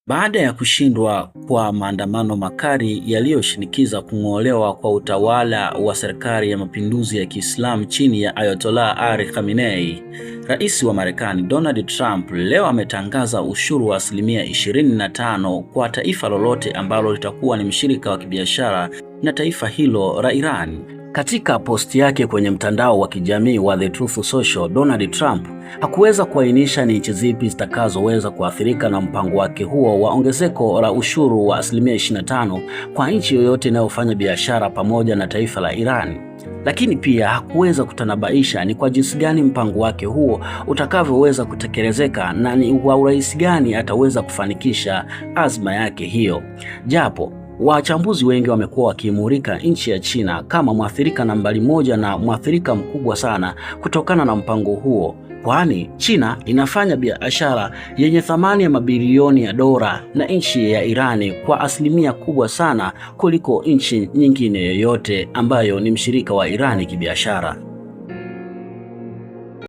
Baada ya kushindwa kwa maandamano makali yaliyoshinikiza kung'olewa kwa utawala wa serikali ya mapinduzi ya Kiislamu chini ya Ayatollah Ali Khamenei, Rais wa Marekani Donald Trump leo ametangaza ushuru wa asilimia 25 kwa taifa lolote ambalo litakuwa ni mshirika wa kibiashara na taifa hilo la Iran. Katika posti yake kwenye mtandao wa kijamii wa The Truth Social, Donald Trump hakuweza kuainisha ni nchi zipi zitakazoweza kuathirika na mpango wake huo wa ongezeko la ushuru wa asilimia 25 kwa nchi yoyote inayofanya biashara pamoja na taifa la Iran. Lakini pia hakuweza kutanabaisha ni kwa jinsi gani mpango wake huo utakavyoweza kutekelezeka na ni kwa urahisi gani ataweza kufanikisha azma yake hiyo. Japo wachambuzi wengi wamekuwa wakiimulika nchi ya China kama mwathirika nambari moja na mwathirika mkubwa sana kutokana na mpango huo, kwani China inafanya biashara yenye thamani ya mabilioni ya dola na nchi ya Irani kwa asilimia kubwa sana kuliko nchi nyingine yoyote ambayo ni mshirika wa Irani kibiashara.